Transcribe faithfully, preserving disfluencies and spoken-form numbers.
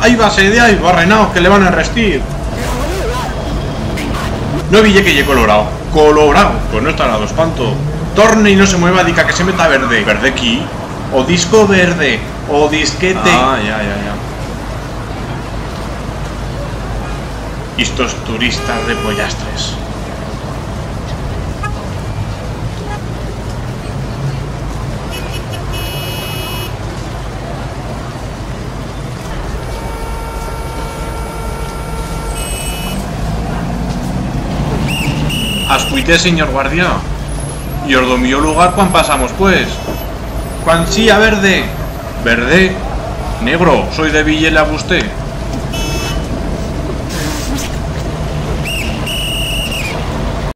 Ahí va, se de ahí, barrenao, que le van a arrestir. No veye que ye colorao. Colorao, pues no estará d'o espanto. Torne y no se mueva, dica que se meta verde. ¿Verde quí? O disco verde, o disquete. Ah, ya, ya, ya. Istos turistas de pollastres. Ascuite, sinyor guardia. Y or d'o mío lugar cuán pasamos, pues. Cuán sí a verde. Verde? Negro, soi de Villela, vusté.